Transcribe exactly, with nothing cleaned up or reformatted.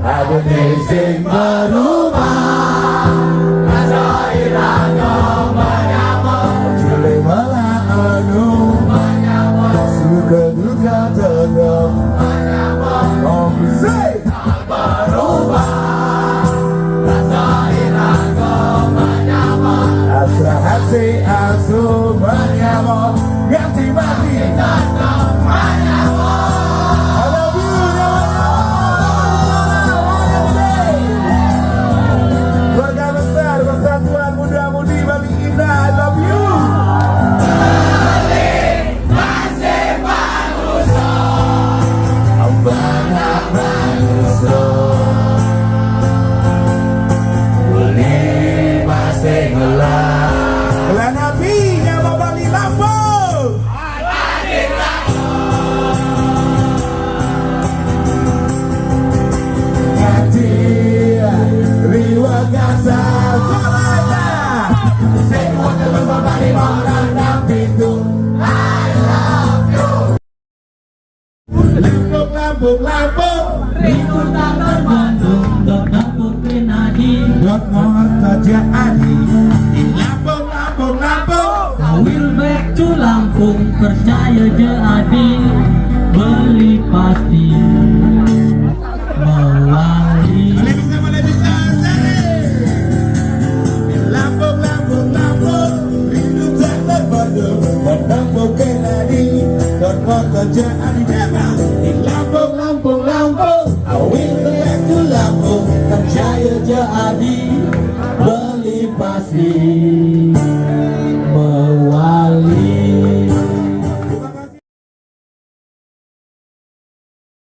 Ada sing berubah, rasa iraga menyapa. Juli malah anu menyapa, suka duka tetap menyapa. Om say berubah, rasa iraga menyapa. Asa hati asuh menyapa, ganti mati. I love you, keluarga besar Persatuan Muda Mudi Bali Indah, I love you. Banyak manusia boleh masih ngelak. Kelana pi nyama Bali Lampung. Hati riwa gasa suaranya. Semua teman Bali merandang pintu. I love you. Lampung, Lampung, Lampung. Rindu tak terbendung, dot dapur kena di. Dot ngorta ja adi. Di Lampung, Lampung, Lampung. I will back to Lampung, percaya je adi.